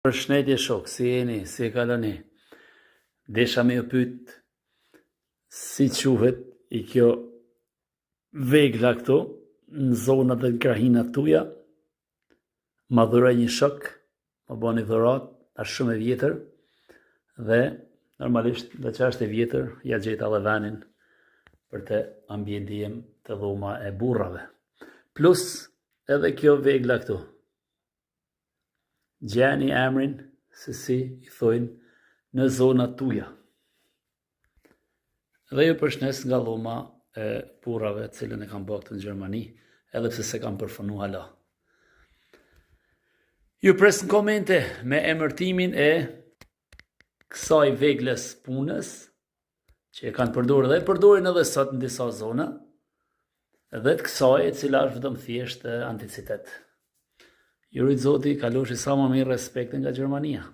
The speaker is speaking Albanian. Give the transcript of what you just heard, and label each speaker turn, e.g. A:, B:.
A: Përshëndetje shok, si jeni, si e kaloni? Desha me ju pyet si quhet i kjo vegla këtu në zonat dhe në krahinat tuja. Ma dhuroi një shok, ma bani dhuratë, është shumë e vjetër dhe normalisht dhe që është e vjetër, ja gjeta dhe venin për te ambienti jem te dhoma e burrave. Plus edhe kjo vegla këtu. Gjeni emrin se si i thojnë në zonat tuja. Dhe ju përshnes nga dhoma e burrave të cilën e kam bërë këtu në Gjermani, edhe pse s'e kam përfunu hala. Ju pres në komente me emërtimin e kësaj veglës punës, që e kanë përdorur dhe e përdorin edhe sot në disa zona, dhe të kësaj e cila është vetëm thjesht anticitet. Ju rujt Zoti, kaloshi sa më mirë respekte nga Gjermania.